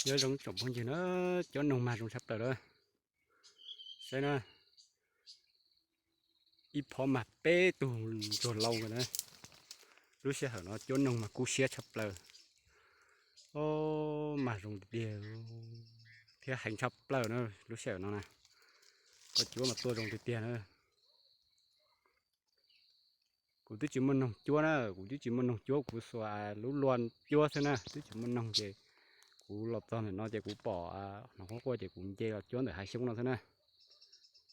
Nyob zoo tsoom phooj ywg na, cuab noog mag zoo tshaj plaws lawm. Saib na, ib phob mag peb tug ntsuag laus na. Lub sij hawm no cuab noog mas kub siab tshaj plaws. Mag zoo tiag tiag thiab heev tshaj plaws na lub sij hawm no na. Koj cuab mas tuaj zoo tiag tiag na. Kuv twb tsis muaj noog cuab na, kuv twb tsis muaj noog cuab, kuv xuas lub luas cuab xwb na, twb tsis muaj noog ces kuv los txog ntawm no ces kuv pom hnov quaj quaj ces kuv nce los cuab ntawm hav xyoob no xwb na.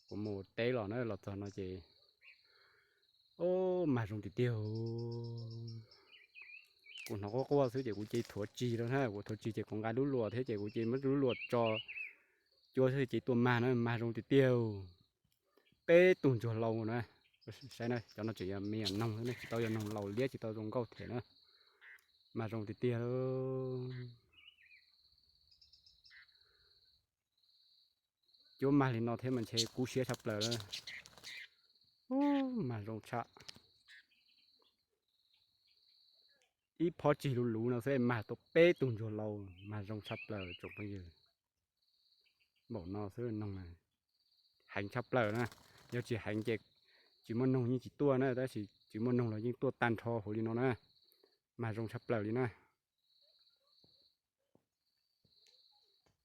Kuv mus teb los na, los txog no ces, o, mag zoo tiag tiag. Kuv hnov quaj quaj xwb ces kuv cia li thuav tsig lawm na, kuv thuav tsig ces kuv nqa lub luas thiab ces kuv cia li muab lub luas tso cuab xwb ces tuaj mag na, mag zoo tiag tiag. Peb tug ntsuag laus na. Saib na, cov no tseem yog me nyuam noog xwb na, tsis tau yog noog laus liab, tsis tau zoo nkauj thiab na. Mag zoo tiag tiag. Cuab mag li no thiab mas ntshe kub siab tshaj plaws lawm. Mag zoo tshaj. Ib phob tsig luv luv no xwb mag tau peb tug ntsuag laus, mag zoo tshaj plaws tsoom phooj ywg. Npaum no xwb noog heev tshaj plaws na. Yog tsis heev ces tsis muaj noog yeej tsis tuaj na, tab sis tsis muaj noog los yeej tuaj tag nrho hauv li no na. Mag zoo tshaj plaws li na.